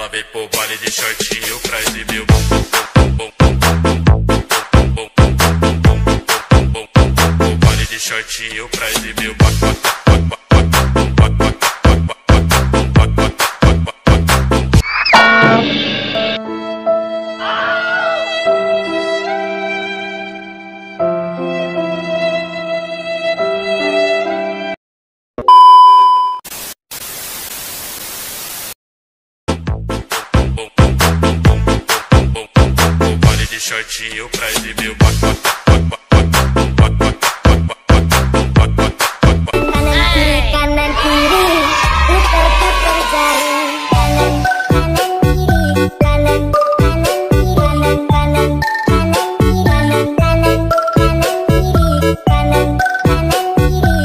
Ela veio pro baile de shortinho pra exibir o bum bum bum bum bum bum. Baile de shortinho pra exibir o bum bum. Shortinho pra exibir o kanan kiri putar putar jari kanan kiri kanan kanan kiri kanan kanan kiri kanan kiri kanan kanan kiri.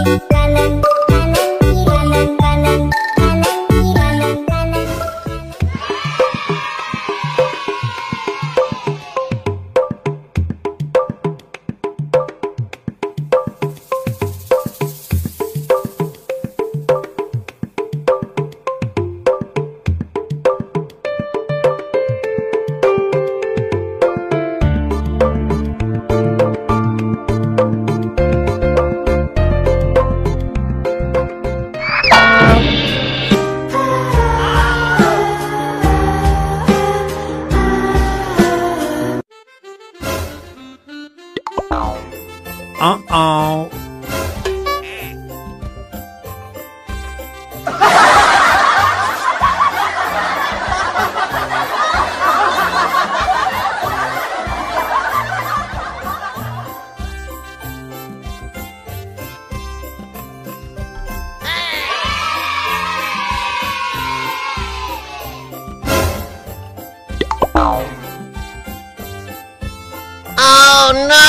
Oh no!